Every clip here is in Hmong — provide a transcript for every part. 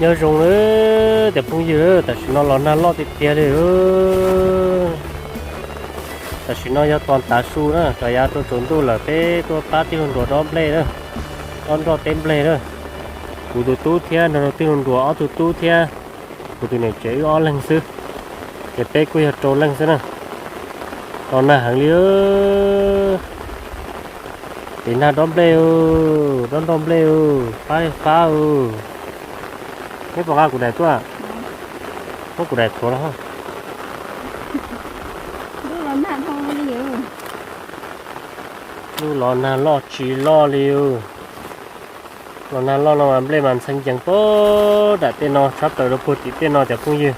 Nyob zoo lawm cov phooj ywg, tam sim no los nag loj tiag tiag li. Tam sim no yog tos tav su na, rov yav rau tsaus ntuj lawm peb tuaj pab tij laug Nruas dob nplej na, dob nroj teb nplej na. Kuv tus tub thiab nrog rau tij laug Nruas ob tug tub thiab kuv tus niam tsev wb ob leeg xwb, ces peb kuj yog rau leej xwb na. Los nag heev li. Tim nag dob nplej, dob nroj nplej, fab fab. Neb puas nqa kuv daim tuaj? Muab kuv daim thuav los. Lub los nag loj tsis loj li. Los nag loj no mas nplej mas ntxhee ncees pag dam tej no, tshab plaws rau puag tim tej no cov phooj ywg.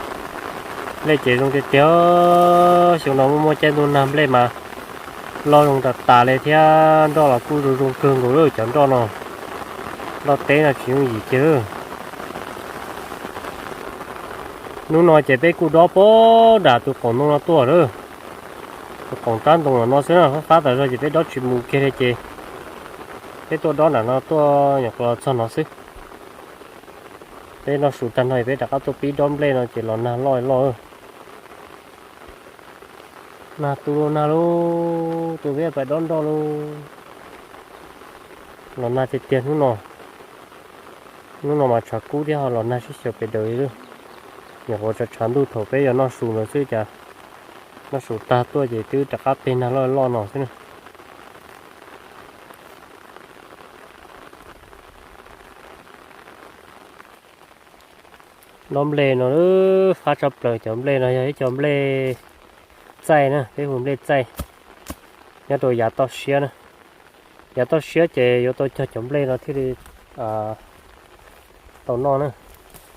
Nplej ces zoo tiag tiag, xyoo no muaj muaj caij ntuj nag nplej mas loj zoo tas tas li thiab nroj los kuj zoo zoo kawg nkaus lawm cov nroj no. Nroj teb no tsis yooj yim kiag lawm. Hnub no ces peb kuj dob pag dam tus qoom ntoo no tuaj lawm. Tus qoom rab ntoo no xwb na, fab fab tas zog ces peb dob tsis mus kiag li ces peb tuaj dob nram no tuaj nyuam qhuav los txog no xwb. Peb noj su tag no peb rov qab tuaj pib dob nplej no ces los nag loj loj. Nag tu lub nag lub, tus peb pais dob nroj lub. Los nag tiag tiag hnub no. Hnub no mas tshav kub thiab ho los nag sib xyaw pes daws li lawm. Nyuam qhuav tshav tshav ntuj thaum peb yuav noj su ntawd xwb cas noj su tag tuaj ces twb rov qab peg nag loj loj no xwb na. Dob nplej no fab tshaj plaws, cov nplej no yog ib co nplej txaij na, peb hu nplej txaij, nyob rau yav toj siab na. Yav toj siab ces yuav tau cog cov nplej no thiaj li tau noj na.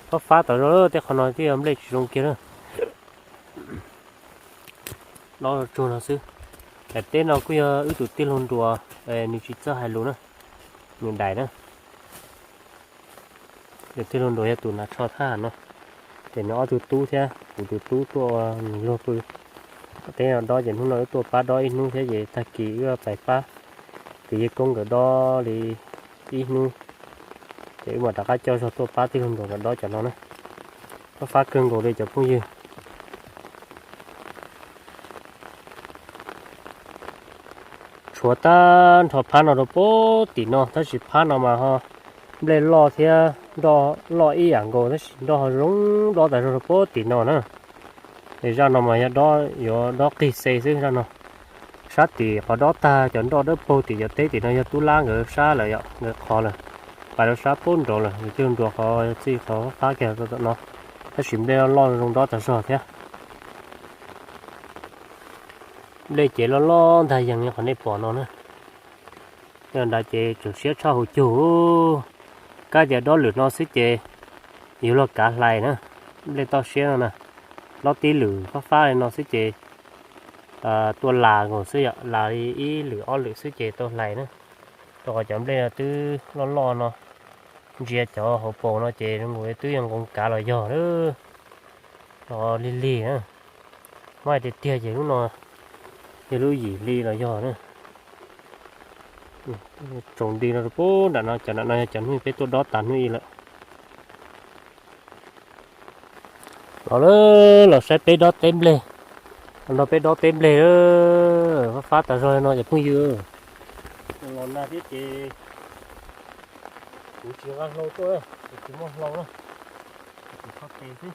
Fab fab tas zog tej qhov no thiaj yog nplej tsis zoo kiag na. Dob tsuag no xwb. Daim teb no kuj yog wb tus tij laug Nruas, nws tsis txawj hais lus na, nws daim na. Tus tij laug Nruas yog tus hnav tsho thab ham no, ces nws ob tug tub thiab kuv tus tub tuaj ua nws luag pw. Teb no dob ces hnub no wb tuaj pab dob ib hnub thiab ces tag kis wb pais pab tus yawg koob nkawd dob li ib hnub, ces wb mam rov qab coj zog tuaj pab tij laug Nruas nkawd dob cov no na. Fab fab kawg nkaus li cov phooj ywg. Tshuav tag nrho phab no rau puag tim no, tab sis phab no mas ho nplej loj thiab nroj loj ib yam nkaus, tab sis nroj ho zoo dob tas zog rau puag tim no na. Es zaj no mas yog dob, yuav dob qig xe xwb zaj no. Sab tim qhov dob tag cov nroj dawb paug tim cov teb tim no yog tub lab nkawd sab lawm yom, nkawd qhov lawm, pais rau sab puag nraud lawm, yog tij laug Nruas qhov txij qhov fab kiag rau tom no, tab sis nplej loj zoo dob tas zog thiab. Nplej ces loj loj ntag yees li qhov nej pom no na. Nyob nrad ces tseem siab tshaj hauv cug. Kab tias dob lwm no xwb ces yuav luag kav hlais na. Nplej toj siab no na, dob tib lwm fab fab li no xwb ces tuaj las nkaus xwb yom, las li ib lwm ob lwm xwb ces tau hlais na. Rau qhov cov nplej no twb loj loj no, ntsia cov hauv paus no ces zoo nkaus twb yog nqoo kav los yog lawm. Los lig lig na. Muab hais tiag tiag ces lub no yog lub yim hli los yog na. Tsaus nti no rau puag nram no, cov nram no yog cov hnub peb tuaj dob tas hnub ib lawm. Los lawm, los saib peb dob teb nplej, nrog peb dob teb nplej lawm. Fab fab tas zog no cov phooj ywg. Los nag thiab ces kuv tsis nqa hlau tuaj, kuv tsis muaj hlau na, kuv tso tes xwb.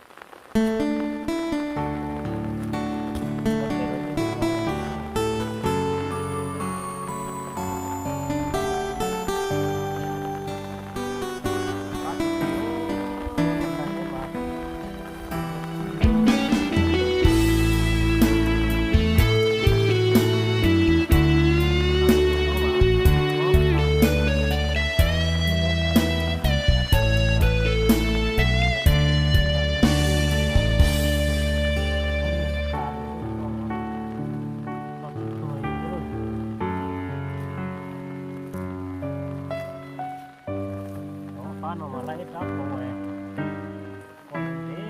No mas laj ib rab qau, qau ntev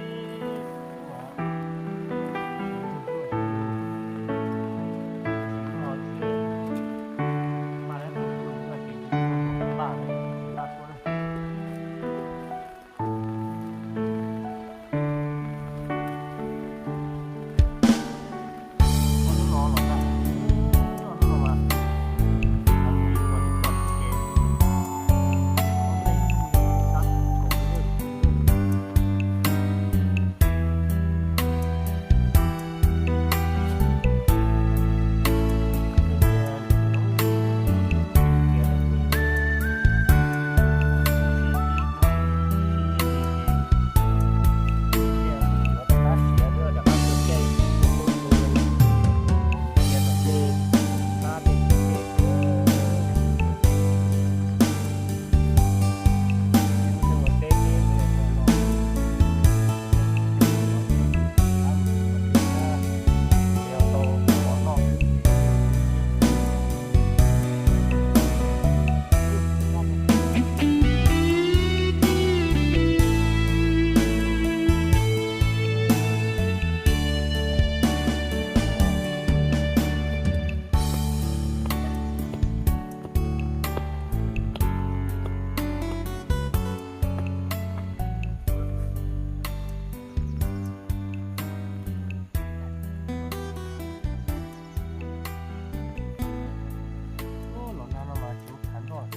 mas, Los nag no mas tseem tshav nroj,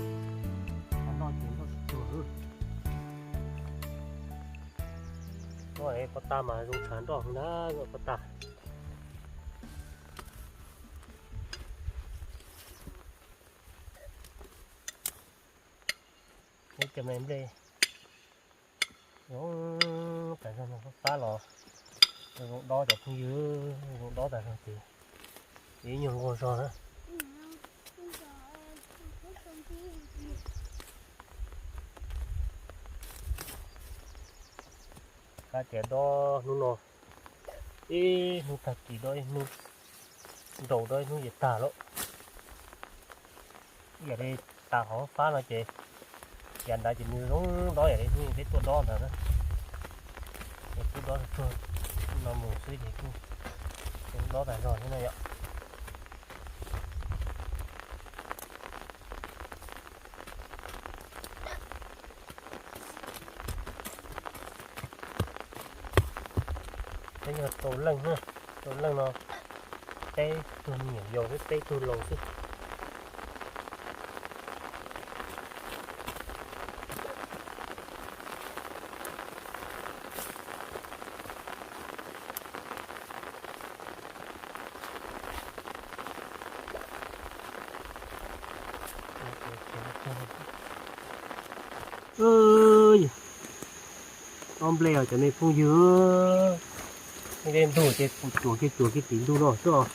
tshav nroj ces nroj tsuag. Nroj pob tag mas zoo tshav nroj na, nroj pob tag. Ib cov me nplej zoo tas zog no, fab los zoo dob cov phooj ywg, zoo dob tas zog ces ib nyuag nquag zog na. Kab tias dob hnub no, ib hnub tag kis dob ib hnub, nraus dob ib hnub ces tag lawm. Yam li tas qhov fab no ces yav nrad ces nws zoo dob yam li hnub peb tuaj dob ntawd na. Ces kuj dob tsuag no mus xwb ces kuj zoo dob tas zog thiab na yom. Peb yog rau leej, rau leej no peb tug me nyuam yaus thiab peb tug laus xwb. Dob nplej os cov me phooj ywg, tej ntug ces cuam kiag cuam kiag tim ntug no xwb os.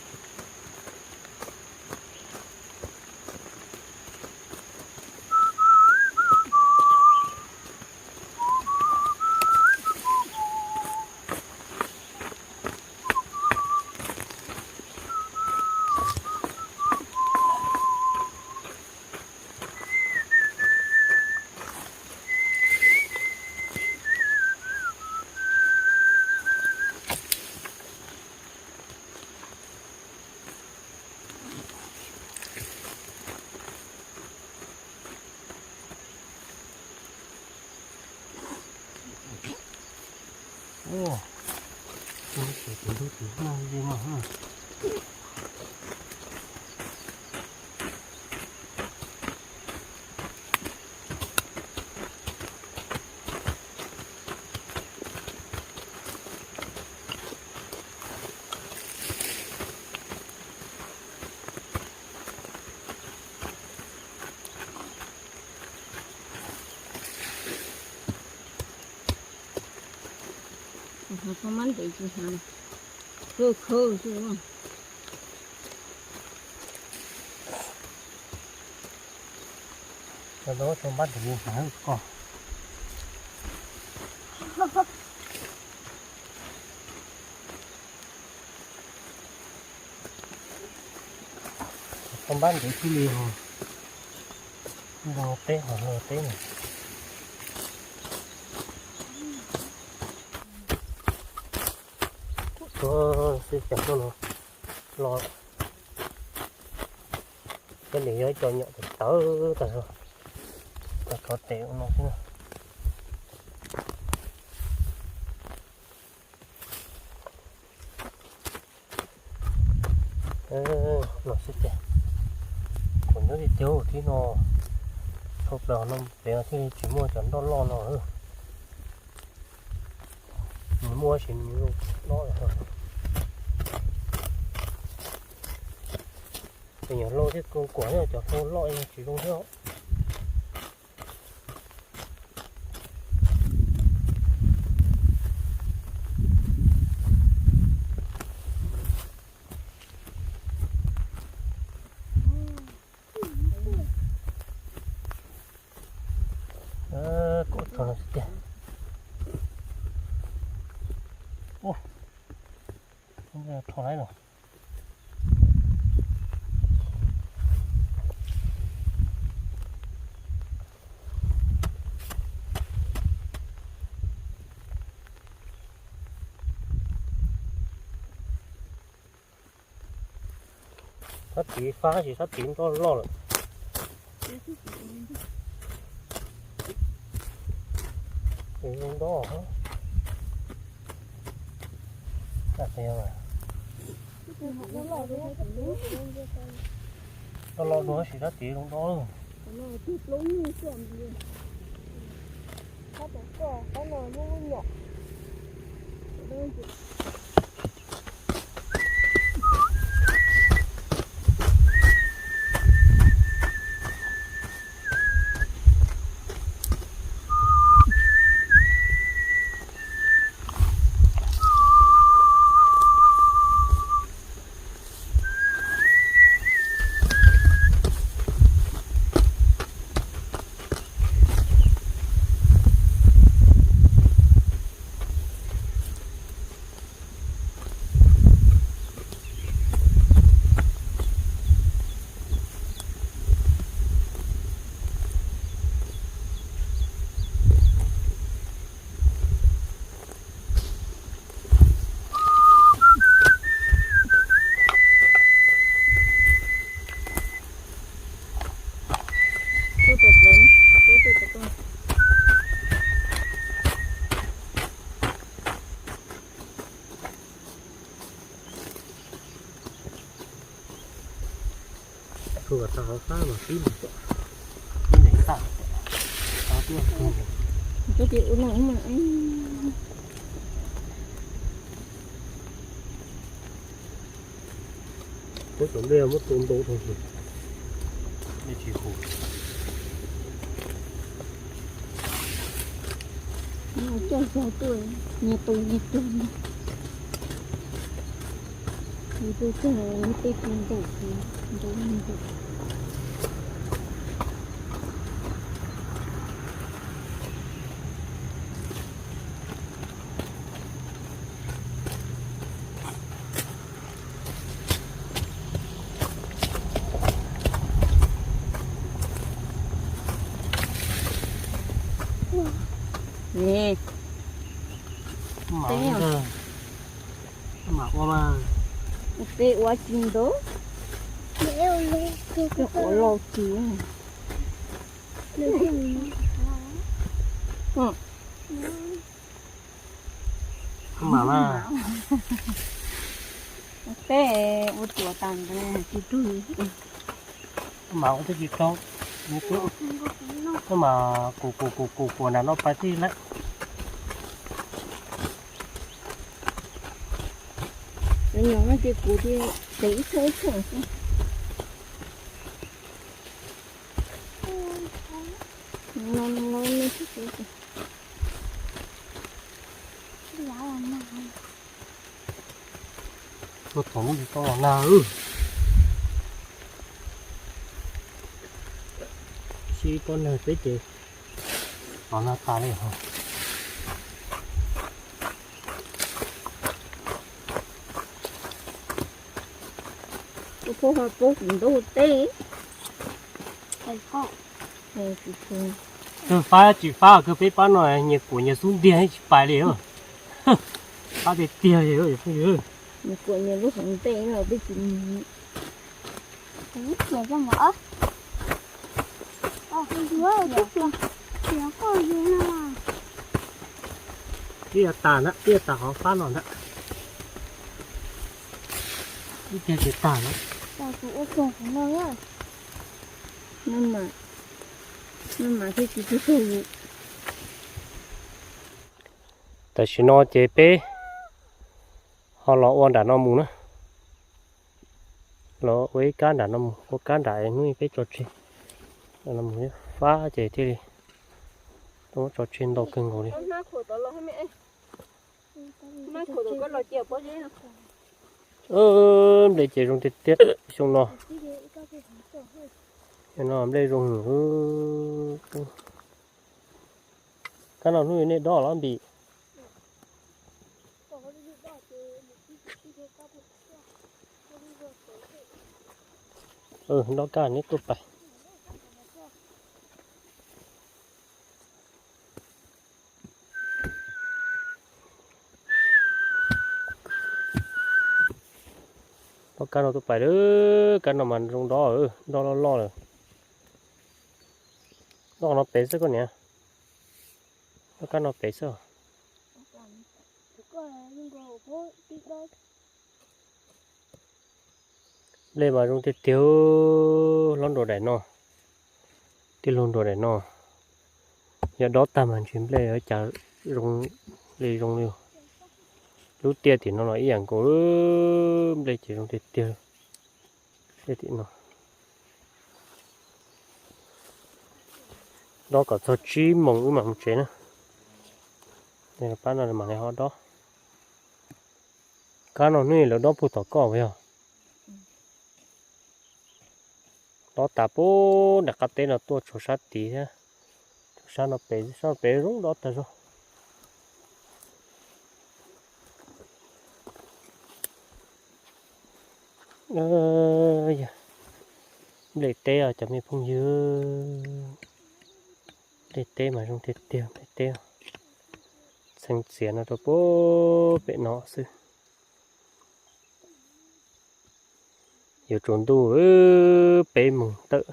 Txhob mab ntev tsis hnav, kawg khawg xwb. Cov txhob mab ntev tsis hnav koj. Txhob mab ntev tsis li hos, npog teb hos npog teb no. Xwb cas no los, ces nws yog ib co nyom tawv tawv tas zog, tau rho tes no xwb na. No xwb ces kuv nyob tiag tiag thib no, dhau plaws no pem thiaj li tsis muaj cov nroj loj no. Nws muaj tab sis nws zoo dob lawm. Ces nyuam hlau thiab kuam thiab cov hlau loj tsis zoo thiab. Kuv tso no xwb tiag. Rho lawm los. Sab tid fab sis sab tid nroj loj lawm. Zoo nroj. Nroj loj dua sis sab tid zoo nroj. Tsuas tau hauv fab mas pib mus tom, pib ntev tag, tau tiaj kawg. Koj tias ua no mas, muab cov nplej muab tu ntau dhau, nplej tsis huv. Coj zog tuaj, nyias tus nyias cog, nyias tus cog, tej tus ntau, ntau ntau. Nws, mam ua mas, peb ua tsis ntau, ua loj tsis. Mam mas, peb ua tuam tas ntawd tsis tug. Mas ua twb tsis tau, mas kuv kuv kuv kuv kuv nram no pais tij lawm. Nyob no ces kuv ces ib txheej ib txheej xwb. No no no. Tuaj thaum ub tsis tau los nag. Sib pob nag peb ces los nag tas li os. Tus phauj ho pub kuv ntaub teb. Kawg fab tsis fab, kawg peb pab no nyias kuam nyias xub ntiag tsis pais li. Qab tiag tiag li phooj ywg. Nws kuam nws lub hauv ntej no peb tsis mus. Twb tas ntag, twb tas qhov fab no ntag. Twb tiag tiag tas ntag. Tam sim no ces peb ho los ua nram no mus na. Los ua ib kab nram no mus, ua kab nram hnub peb tso tseg. Fab ces thiaj li tso tseg ntau kawg nkaus li. Nplej ces zoo tiag tiag xyoo no. Xyoo no nplej zoo heev. Kab no hnub nej dob los Npis? Dob kab neb tuaj pais. Dob kab no tuaj pais lawm, kab no mas zoo dob, dob loj loj lawm. Dob no pem xwb koj niam. Dob kab no pem xwb. Nplej mas zoo tiag tiag, hlob nrua daim no, tij laug nrua daim no. Yog dob tag mas ntshe nplej cas zoo li zoo li. Lub tiaj tim no los ib yam nkaus, nplej ces zoo tiag tiag. Tiaj tim no dob kom txog tsib moos wb mam mus tsev na. Pab no mam li ho dob. Kab no hnub lawv dob puag tom koj puas yog? Dob tas puag nram qab teb no tuaj tshuav sab tid thiab. Tshuav sab no pem, sab no pem zoo dob tag zog. Nplej teb os cov me phooj ywg, nplej teb mas zoo tiag tiag, nplej teb. Txheej txiav no rau puag pem no xwb. Yuav tsaus ntuj peb moos tawm,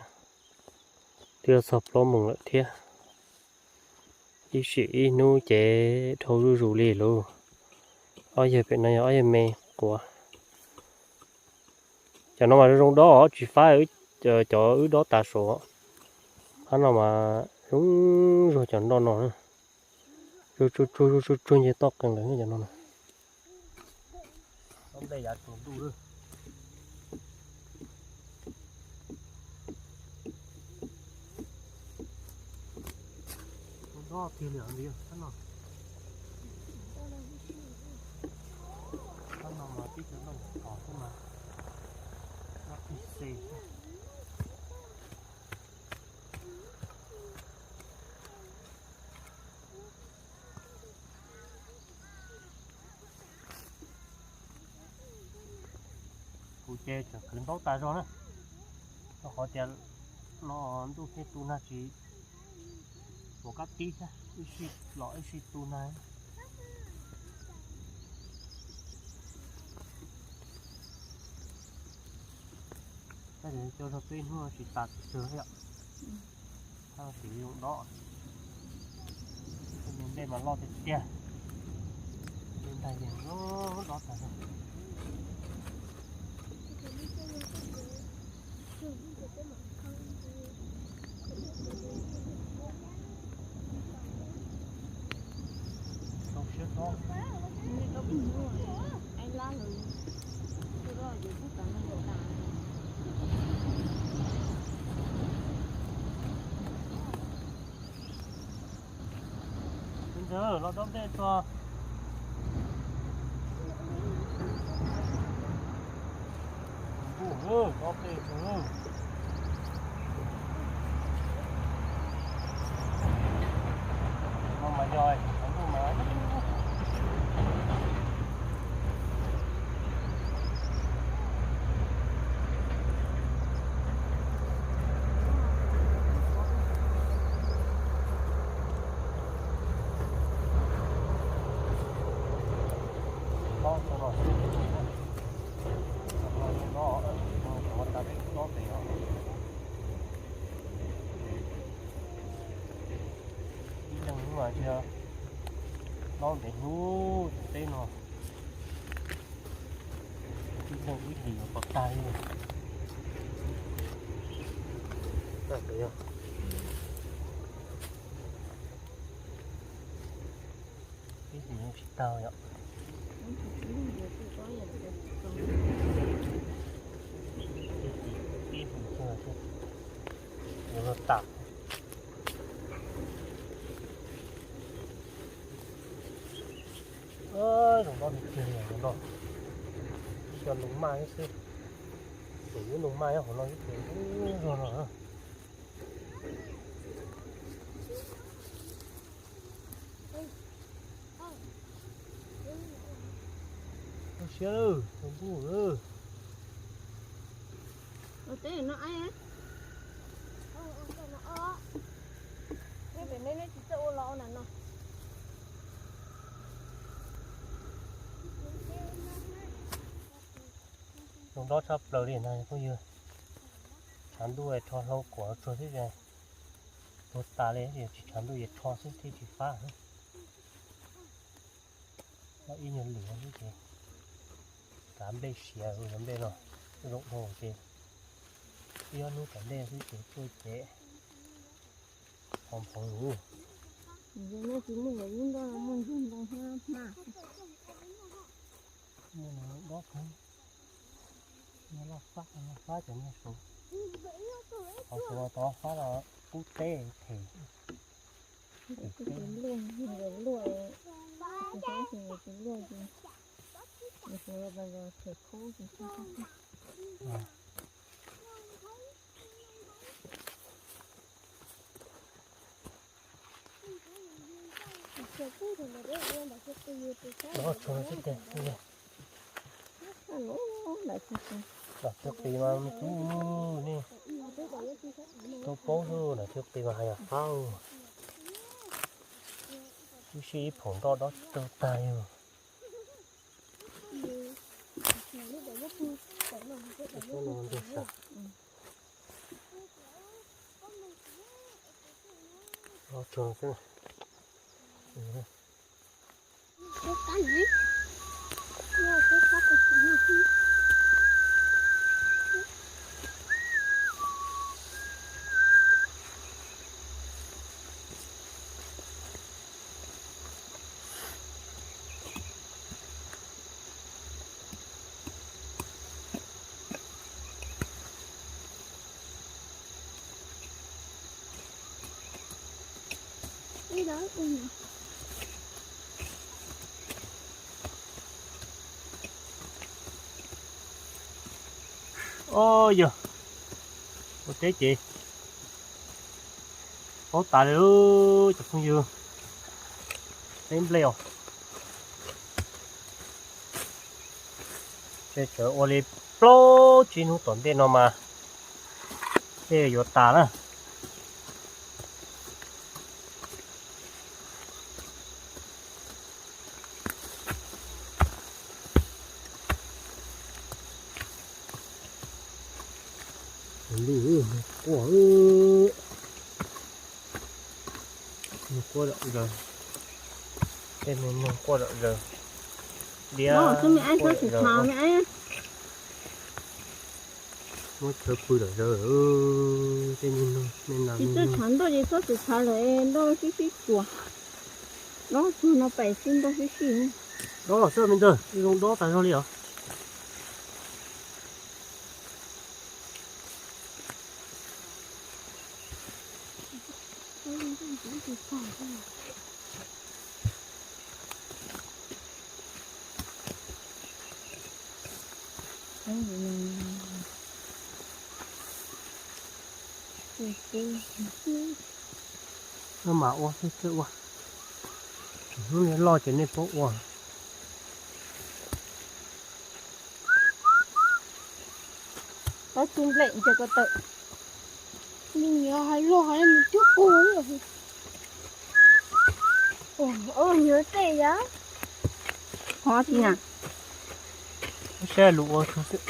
twb yuav txog plaub moos lawm thiab. Ib sim ib hnub ces dhau zuj zus li lauj. Ob yawg pem no yog ob yawg me quav. Cov no mas zoo dob os, tsis fab cov wb dob tas saud. Qab no mas zoo zog cov nroj no. Tsuag tsuag tsuag tsuag nce toj qees lawm cov no. Kuv ces tseem kwv ntaub tas zog na, rau qhov tias no ntuj thiaj tu nag tsis pom kab tib thiab, ib sij los ib sij tu nag. Tab sis cua zog peb hnub tsis tas tsis tsawg yom. Tab sis zoo dob, nplej mas loj tiag tiag, ntag yeej dob tas zog. Ntxawg, los dob ntej tso. Ntuj, dob tej tso. No mas yog ntuj mas. Mas tsis dob ntev hnub teb no, ib leeg ib hlis yuav pov tag li. Ib hlis tsis tau yom. Ib hlis tag. Zoo nrob tiag tiag, zoo nrob. Ib co ntoos maj xwb. Tus ub ntoos maj nyob hauv no xwb ces ub zog no. Ua siab lawm, tus ntuj lawm. Teb no, nej tsis txawj ua los na no. Zoo nrob tshaj plaws li na phooj ywg. Tshav ntuj rho hlau kuam tsuag xwb, tuag tas li, tsis tshav ntuj es rho xwb thiaj tsis fab. Ib nyuag lwm xwb ces kav nplej siav, nplej no zoo dhau ces ib ob hnub kav nplej xwb ces tuaj ces qhov nphoo lus. Yog nej tsis muaj yus lub nroj muaj ntsuag ntoo thiab hma. Muaj dob kheeb, muaj laj fab, laj fab cov niag saud. Qhov saud tov fab los kub teb them. Tus luaj, tus luaj, tus luaj, tus luaj, tus luaj. Los tsuag xwb tiag. Los tsuag qis mas me tub, nej tau paub xwb, los tsuag qis mas hais yam fab. Ib sij ib phaum nroj dob tsis tau tag li. Los tsuag xwb. Ib los ib no. Os, yog ua teb ces paub tas li cov phooj ywg. Teb nplej os. Ces tseem ua li plaub tsib hnub tom ntej no mas tej yuav tas na. Ntuj, quaj, ntuj quaj zom zaws. Tej me noog quaj zom zaws. Diab, muab chaw pw zom zaws. Tej me noog, me nas, me noog. Tsis txawj tshav ntuj ces txhob txwm tshav lawm, nroj sib sib cuam. Dob tsuag no pem xwb nroj sib sib. Dob los xwb me ntxawg, zoo dob tas zog li os. No mas ua xwb thiaj ua. Hnub nej loj ces nej paub ua. Ob tug nplej ntsia ko taw. Nws nyiam hais lus hais nws twb qus. Ua nyuag tej yam. Ho tsis na. Saib lus ua tsuag xwb.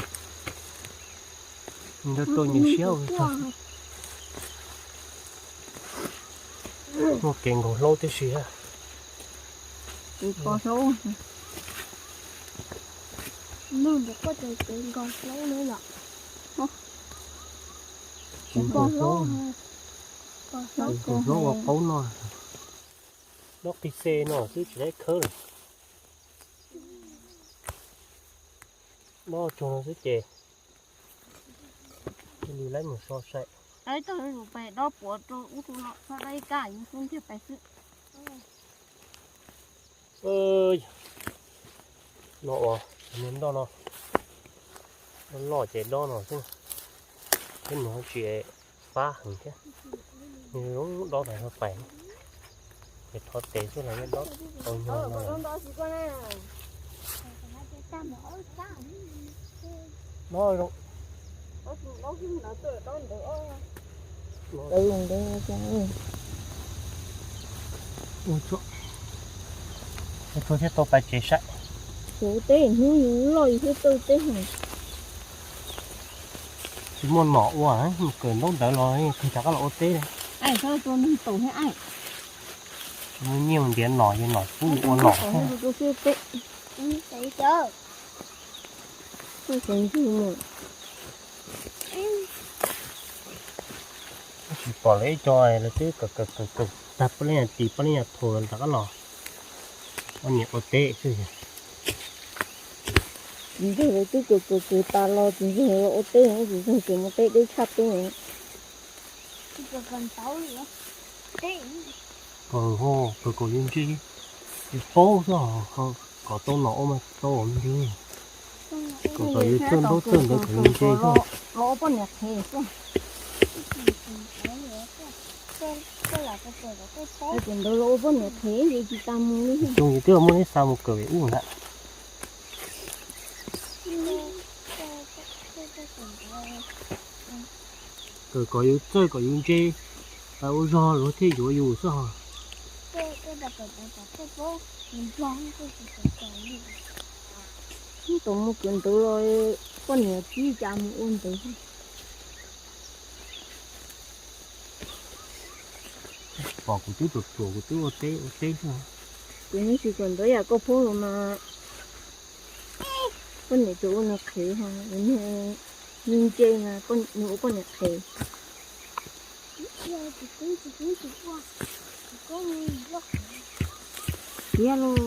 Nws tuaj nyiam siab ua tsuag. Muaj kev nkaus hlaub tib si. Kev nkaus hlaub. Nug ntawm koj ces kev nkaus hlaub na yom. Kev nkaus hlaub. Kev nkaus hlaub ua qaub noj. Noj qis xes no xwb tsis laib khawb lawm. Noj tsuag no xwb ces cia li laib mus so saim. Dob puav rau ub rau no, txhob dob ib kab, yeej xub ntiag pais xwb. No uas niag nroj no loj ces dob no xwb, thiab nws tsis fab heev thiab. Nws zoo dob tas pais, ces thov tes xwb los yeej dob tau nyog no. No zoo. Ua tsuag thiab tau pais tsev saib. Kuv teb hnub loj thiab tau teb heev. Tsis muaj nom ua, mus kawm ntaub ntawv los kawg rov qab los ua teb. Ai, txhob tua neeg taus thiab ai. Tsis muaj nyiaj ntiav nom, yog nom pub yus ua nom thiab. Tsis pom lawv ib co lawv twb kawm kawm kawm kawm tag poj niam tis poj niam thau rov qab los ua niam ua teb xwb. Tsis ntseeg lawv twb kawm kawm kawm tas los tsis ntseeg lawv ua teb, tsis ntseeg ces mus teb deb tshaj teb. Kawg kom yus ntsej, yus paub xwb, kom tau nom ua mas tau me ntsis. Kom tau yus txawj ntaub txawj ntawv kom yus ntsej xwb. Los ua poj niam qhev xwb. Ces ntawd los ua poj niam qhev ces tsis tas mus li. Xyoo yus twb muaj neb xa mus kawm ub ntag. Kawm kom yus txawj kom yus ntse, ua zog luag thiaj yuav yus xwb os. Ib tau mus kawm ntawv los poj niam tib cas mus ua ntawd. Pom kuv twb ruam ruam kuv twb ua teb ua teb xwb. Kuv neb tsis kawm ntawv yam koj phob los mas poj niam tsuas ua nws qhev, nws ntse mas nws ua poj niam qhev. Tiag lauj.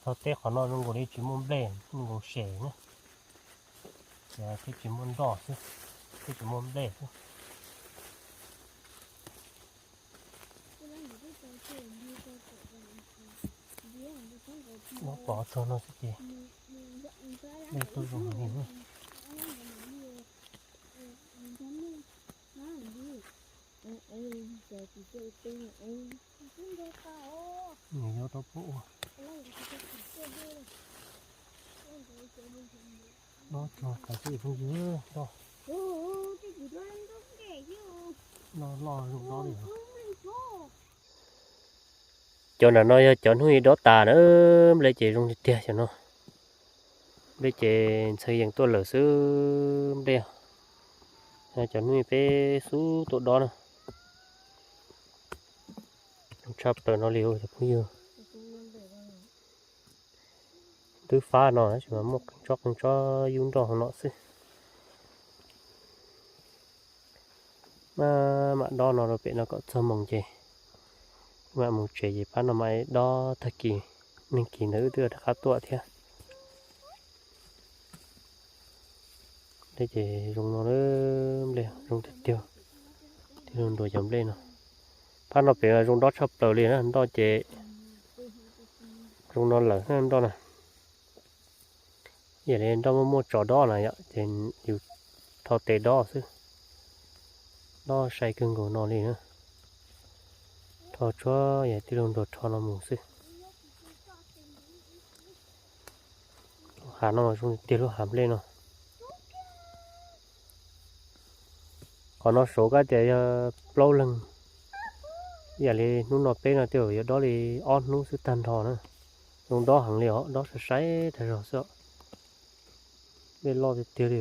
Txog teb qhov no zoo nkaus li tsis muaj nplej, zoo nkaus sem na. Ces twb tsis muaj nroj xwb, twb tsis muaj nplej xwb. Nyob pov txog no xwb ces nplej tuaj zoo heev. Nws yuav rau pub ua. Dob tsuag tas xwb phooj ywg, dob. Dob loj zoo dob li. Cov nram no yog cov hnub i dob tas na, nplej ces zoo tiag tiag cov no. Nplej ces ntxhw yees tuaj lawm xwb nplej. Cov hnub i peb xub tuaj dob na. Zoo tshaj plaws no li cov phooj ywg. Twb fab no tab sis mas muaj qee tsob qee tsob yub nroj hauv no xwb. Maj mam dob no rau pem no kom txog moos ces mam mus tsev ces pab no mam dob tag kis, neeg kis ntawd wb twb rov qab tuaj thiab. Nplej ces zoo no, nplej zoo tiag tiag, tij laug nruas cov nplej no. Phab no pem zoo dob tshaj plaws li na, nroj ces zoo no lawm nroj na. Yam li nroj muaj muaj tsov dob na yom, ces yus rho tes dob xwb. Dob sai kawg nkaus no li na. Rho tsuag yam tij laug nruas rho no mus xwb. Lub hav no zoo tiag, lub hav nplej no. Qhov no saud kab tias yog plaub leeg. Yam li hnub no peb no tej zaum yuav dob li ob hnub xwb tag nrho na. Zoo dob heev li os, dob sai sai tag zog xwb os. Dej loj tiag tiag li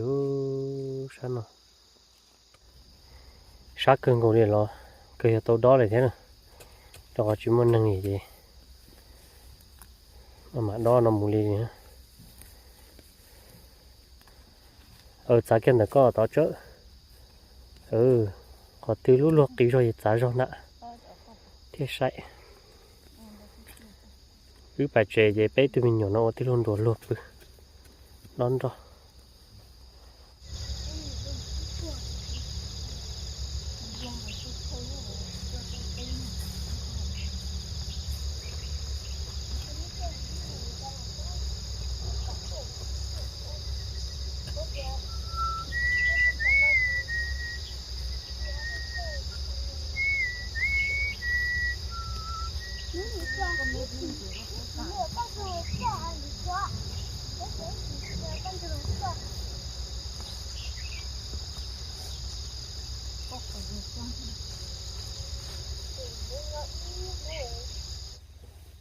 sab no. Sab kawg nkaus li los kawg yog tau dob li thiab na. Rau qhov tsis muaj neeg li ces mam dob no mus li. Txav kiag ntawm koj tod tsawb. Qhov twg lub luag qis zog ces txav zog ntag thiaj saib. Wb pais tsev ces peb tug me nyuam no ua tij laug nruas luag pw dob nroj.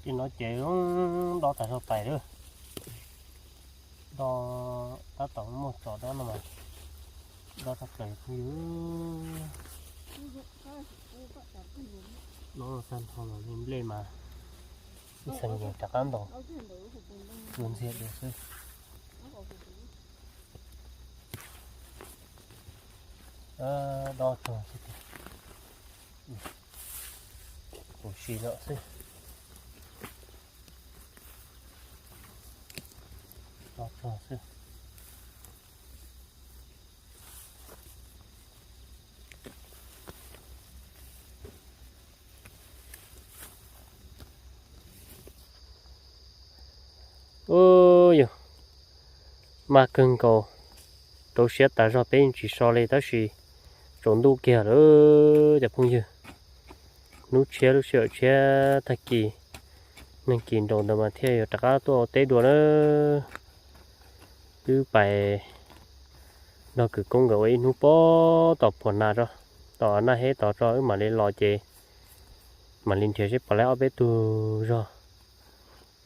Ces no ces dob tas zog pais lawm. Dob tab tom muaj tso dob no mas dob tshaj plaws phooj ywg. Dob tag nrho los li nplej mas ib xeem yees rov qab ntaus tus ntxiag dua xwb. Dob tsuag xwb, tus si lawm xwb. Dob tsuag xwb. Ub, yog mas kawg nkaus, rau siab tas zog peb yeej tsis so li tab sis tsaus ntuj kiag lawm cov phooj ywg. Hnub tshiab lub sij hawm tshiab tag kis neeg kis nraus ntawd mas thiaj yuav rov qab tuaj ua teb dua na. Wb pais nrog kwv koob nkawd ua ib hnub pob tom Phuam Nas tso, tom Naj Heb tod tso wb mam li los ces mam li nrhiav seb puas laib ob peb tug zog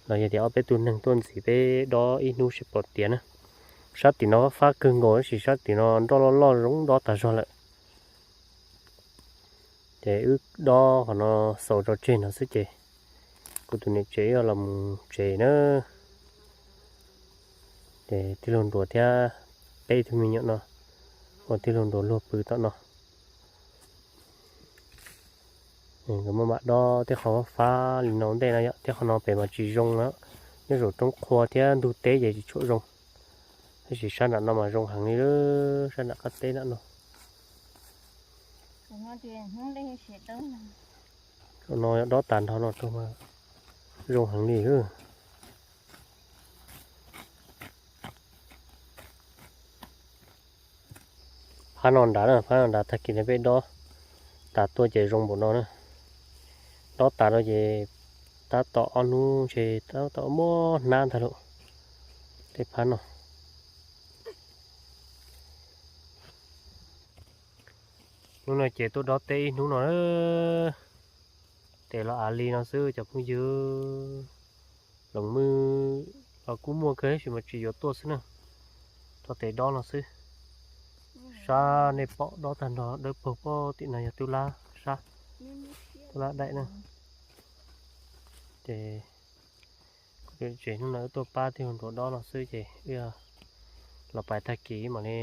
los yog tias ob peb tug neeg tuaj ntxiv peb dob ib hnub seb puas tiav na. Sab tim no fab fab kawg nkaus tab sis sab tim no nroj loj loj zoo dob tas zog lawm. Ces wb dob qhov no xaus tso tseg no xwb ces kuv tus niam tsev los mus tsev na. Ces tij laug Nruas thiab peb tug me nyuam no ua tij laug Nruas luag pw tom no. Nkawd muaj mam dob tej qhov fab fab li no ntej no yom, tej qhov no pem mas tsis zoo na, nyob zaum roob qhua thiab ntug teb ces tsis tshua zoo. Tab sis sab nram no mas zoo heev li, sab nram qab teb nram no. Qhov no dob tas nrho no rau mas zoo heev li. Phab no nrad na, phab no nrad tag kis no peb dob tas tuaj ces zoo npaum no na. Dob tas no ces tab tom ob hnub ntshe tab tom muab hnab ntag lauj. Tej phab no hnub no ces tuaj dob teb ib hnub no na. Tes los av li no xwb cov phooj ywg. Loos mwj los kuj muaj kawg tab sis mas tsis yuav tuaj xwb na. Rau tes dob no xwb. Sab nej pom dob tag nrho dawb paug pob tim no yog tub lab sab, tub lab daim na. Ces kuv tsev hnub no wb tuaj pab tij laug Nruas dob no xwb ces wb los pais tag kis mam li,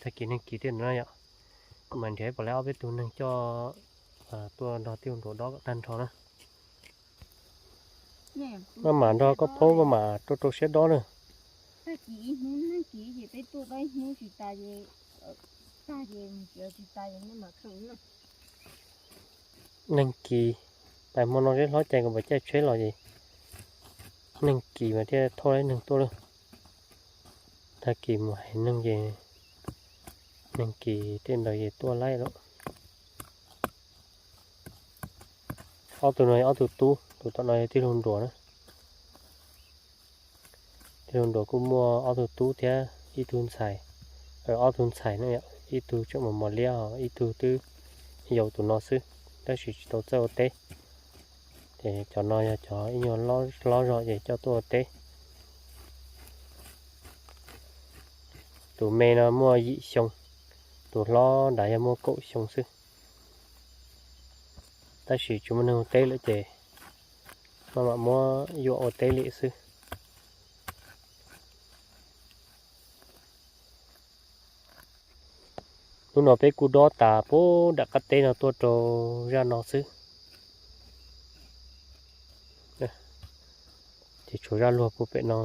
tag kis neeg kis thiab no yom, kuv mam nrhiav pom lawv ob peb tug neeg coj tuaj nrog tij laug Nruas dob kom tag nrho na. Maj mam nrog koj phaub maj mam rau rau siab dob na. Tag kis ib hnub neeg kis ces peb tuaj dob ib hnub tsis tas ces, tag ces tsis tas ces nej mam khoom na. Neeg kis, pais hmo no seb hlob cai nkawd puas caij tsheb los ces neeg kis mas thiaj thauj neeg tuaj lawm. Tag kis mus hais neeg ces neeg kis tej ntawd ces tuaj laij lawm. Ob tug no yog ob tug tub, tus tom no yog tij laug Nruas na. Tij laug Nruas kuj muaj ob tug tub thiab ib tug ntxhais, ob tug ntxhais na, ib tug tseem mos mos liab os, ib tug twb yau tus no xwb, tab sis tsis tau txawj ua teb. Ces cov no yog cov ib nyuag hlob zog ces coj tuaj ua teb. Tus me no muaj yim xyoo, tus hlob nrad yog muaj kaum xyoo xwb. Tab sis tsis muaj neeg ua teb lawm ces maj mam muab yuam ua teb li xwb. Hnub no peb kuj dob tas puag nram qab teb no tuaj rau zaj no xwb. Ces tshuav zaj luag puag pem no,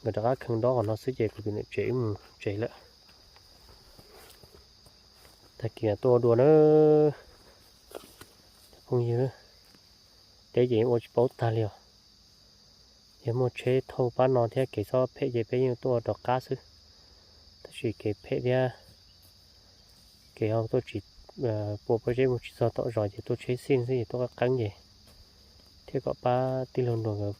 nkawd rov qab kheev dob qhov no xwb ces kuv tus niam tsev wb mus tsev lawm. Tag kis tuaj ua dua na, phooj ywg, teb ces yeej ua tsis paub tag li os. Yog muaj tsheb thauj pab no thiab kev txhob phem ces peb yeej tuaj rov qab xwb. Tab sis kev phem thiab kev ho tuaj tsis pua pob zeb mus tsis txog tom zos ces tuaj tsheb xij xwb ces tuaj qeeb qeeb ces thiab kom pab tij laug Nruas nkawd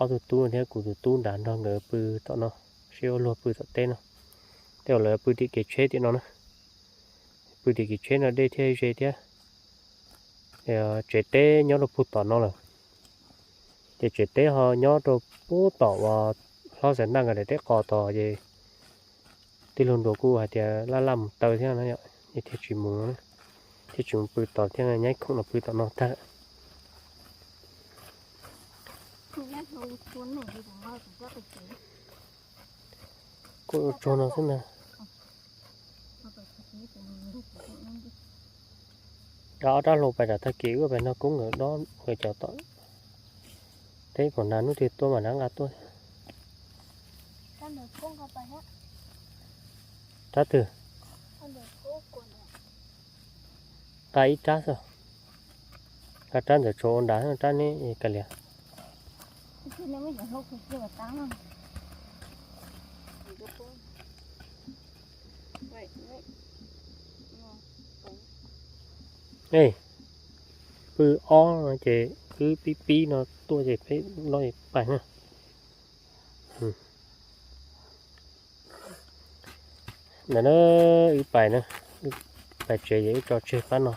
ob tug tub thiab kuv tus tub nrad nrog nkawd pw tom no, seb ua luag pw tom teb no. Tej zaum lawv pw tim kev tsheb tim no na, pw tim kev tsheb no dej thiaj ze thiab. Tsev teb nyob rau puag tom no lawm. Ces tsev teb ho nyob rau puag tom uas hlob Xaiv Ntaj nkawd daim teb qos tod ces tij laug Nruas kuj hais tias laj laj mus taw thiab no, es thiaj tsis mus no, thiaj tsis mus pw tod thiab nyaib khoom no pw tom no tag lawm. Kuj ua tsuag no xwb ntag. Rau ob rab hlau pais tsam tag kis wb pais nrog Koob nkawd dob nkawd cov tom teb, kom nag hnub twg tuaj mam rov nqa tuaj. Rab twg? Nqa ib rab xwb. Nqa rab ntawd tso ua nrad, rab neb ka lias. Pw ob no ces wb pib pib no tuaj ces peb no pais na. Ntawm na, wb pais na, wb pais tsev ces wb tso tseg pab no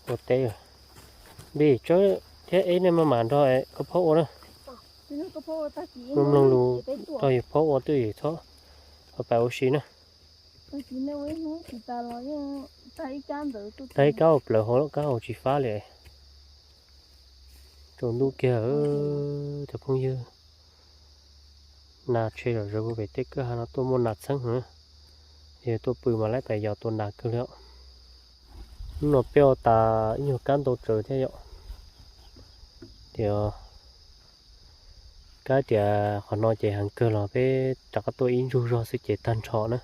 ua teb. Npis, Tsawb thiab Eb nej maj mam nrog Koj Phaub ua na. Mloog mloog lus, nrog yus Phaub ua twb yus txhob pais ua si na. Tag ib kab hauv plawv hauv lawm, kab hauv tsis fab li. Tsaus ntuj kiag, cov phooj ywg. Nas tshe zom zaws puag pem tej kwj ha no tuaj muaj nas txheeb heev. Yog tuaj pw mas laib pais yos tua nas kawg li os. Hnub no peb ua tas ib nyuag kab ntau tsaws thiab yom. Tias kab tias qhov no ces heev kawg los peb rov qab tuaj ib ntsug zog xwb ces tag nrho na.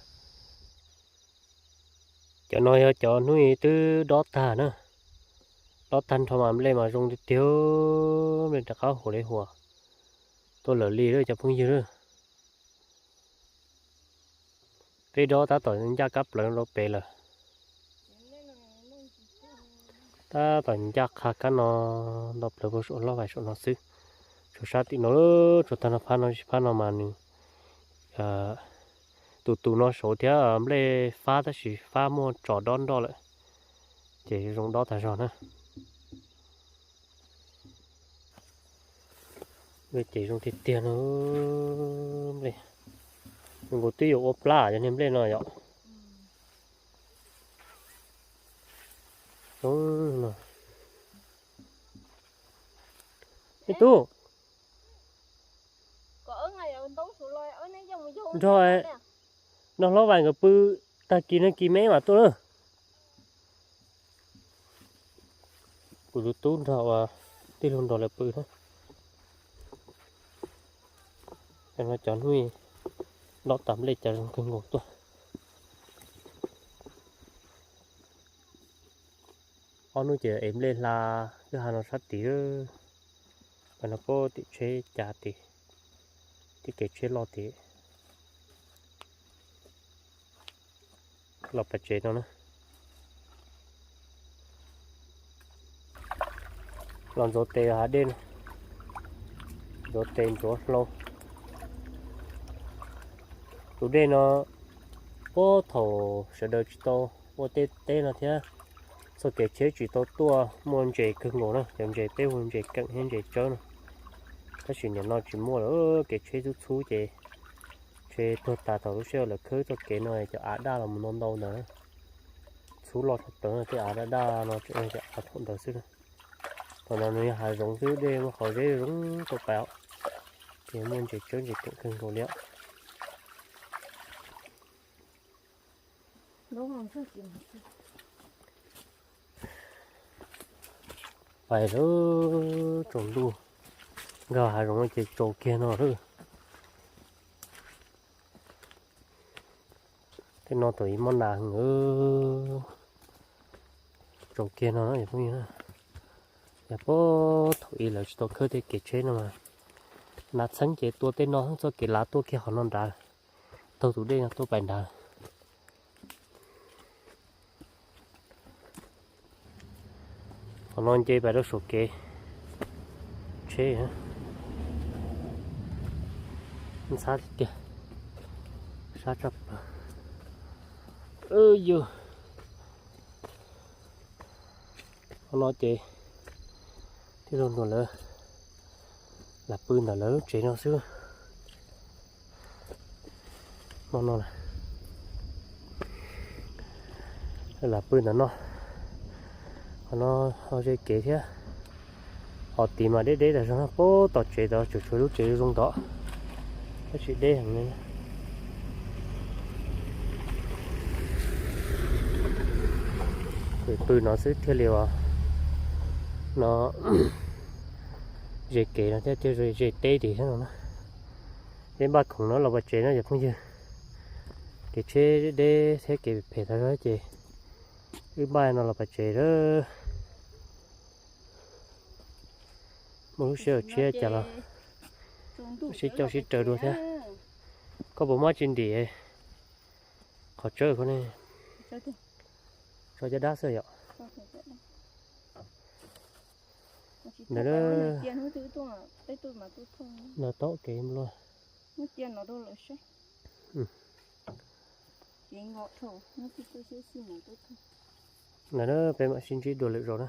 Cov no yog cov hnub i twb dob tag na. Dob tag nrho mas nplej mas zoo tiag tiag, nplej rov qab huam li huam. Tuaj lawm li lawm cov phooj ywg lawm. Peb dob tab tom ncaj kab plawv rau pem lawm. Tab tom ncaj qha kab no, nto plawv puag saum loj vais saum no xwb. Tshuav sab tim no, tshuav tag no phab no, phab no mas nws tus tus no saud thiab nplej fab tab sis fab muaj tsom dob nroj lawm, ces zoo dob tag zog na. Nplej ces zoo tiag tiag no. Nplej, nkaus twb yuav ua plab cov niag nplej no yom. Zoo no. Ib tug nrog, nrog hlob vais nkawd pw, tag kis nag kis me mam tuaj na. Kuv tus tub nrog uas tij laug nrog lawv pw na. Cov no cov hnub dob tas nplej cas zoo kawg nkaus tuaj. Ob hnub ces ev nplej hla kwj ha no sab tid. Pab no puag tim tsheb cav tid, tim kev tsheb loj tid. Los pem tsev no na. Los ntxuav tes hav dej no, ntxuav tes ntxuav hlau. Tus dej no puag thaum sawv daws tsis tau ua tej teb no thiab, txoj kev tsheb tsis tau tuaj muaj ntses kawg nkaus na, cov ntses peb hu ntses keem thiab ntses tsawb no. Tab sis nim no tsis muaj lawm, kev tsheb txhub txhub ces tsheb Ces tuag tas thaum lub sij hawm lawv khawb txoj kev no cov av daj los mus ntau ntau ntawd, txhub loj tshaj plaws no, tej av daj daj no tseem yog cov av thaum ntawd xwb. Thaum no nws yog hav zoov xwb, dej muaj qhov zeb zoo tau pais os, ces muaj ntses tsawb ntses keem kawg nkaus li os. Pais lawm, tsaus ntuj, nkag hav zoov ces tsaus kiag no lawm. Tej no thaum ub muaj nas heev, tsaus kiag no yog phooj ywg. Yog puag thaum ub lawv tsis tau khawb tej kev tsheb no mas nas txheeb ces tua tej no, txoj kev lav tuaj kiag qhov no nrad, taug tus dej no tuaj pais nrad. Qhov no nce pais rau saum kev tsheb, ntxhab tiag tiag, sab tshaj plaws. Yus, qhov no ces tij laug Ntuas lawv lam pw ntawm lawv lub tsev no xwb. Hmo no lam pw ntawm no, qhov no ho ze kev thiab. Hos tid mas deb deb tas zog, puag tom tsev tod tseem tshuav lub tsev zoo tod, tab sis deb heev li. Pw pw no xwb thiaj li ua no ze kev no thiab, thiaj ze teb tim thiab no na. Peb npaj khoom no los pas tsev no cov phooj ywg. Kev tsheb deb thiab kev phem tas zog ces wb npaj no los pas tsev lawm. Muaj lub sij hawm tshiab cas los sib coj sib raws dua thiab. Koj puas muab tsis ntim qhov tsawb koj ne? Tso caj dab xwb yom. Ntawd no taub kev luaj. Ntawd na, peb mam sib ntsib dua lwm zaus na.